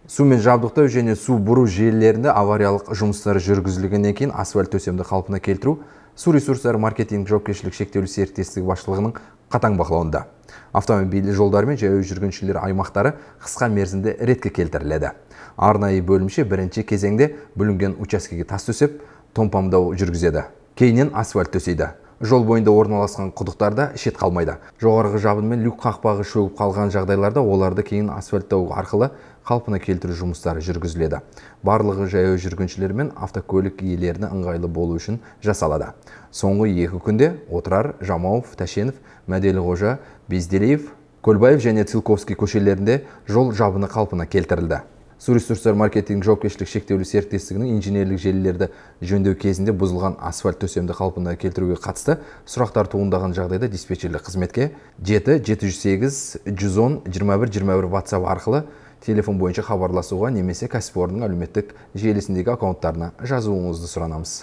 Сумен жабдықтау және су бұру желілерінде авариялық жұмыстар жүргізілгеннен кейін асфальт төсемді қалпына келтіру Су ресурстары маркетинг жауапкершілігі шектеулі серіктестігі басшылығының қатаң бақылауында. Автомобиль жолдары мен жаяу жүргіншілер аймақтары қысқа мерзімде ретке келтіріледі. Арнайы бөлімше бірінші кезеңде бүлінген учаскеге тас төсеп, томпамдау жүргізеді. Кейіннен асфальт төсейді. Жол бойында орналасқан құдықтар да шет қалмайды. Жоғарғы жабын мен люк қақпағы шөгіп қалған жағдайларда оларды кейін асфальттау арқылы қалпына келтіру жұмыстары жүргізіледі. Барлығы жаяу жүргіншілер мен автокөлік иелеріне ыңғайлы болу үшін жасалады. Соңғы 2 күнде Отырар, Жамауов, Тәшенов, Мәделіқожа, Безделиев, Көлбаев және Циолковский көшелерінде жол жабыны қалпына келтірілді. Су ресурстары маркетинг жауапкершілігі шектеулі серіктестігінің инженерлік желілерді жөндеу кезінде бұзылған асфальт төсемді қалпына келтіруге қатысты сұрақтар туындаған жағдайда диспетчерлік қызметке 7 708 110 21 21 WhatsApp арқылы телефон бойынша хабарласуға немесе кәсіпорынның әлеуметтік желісіндегі аккаунттарына жазуыңызды сұранамыз.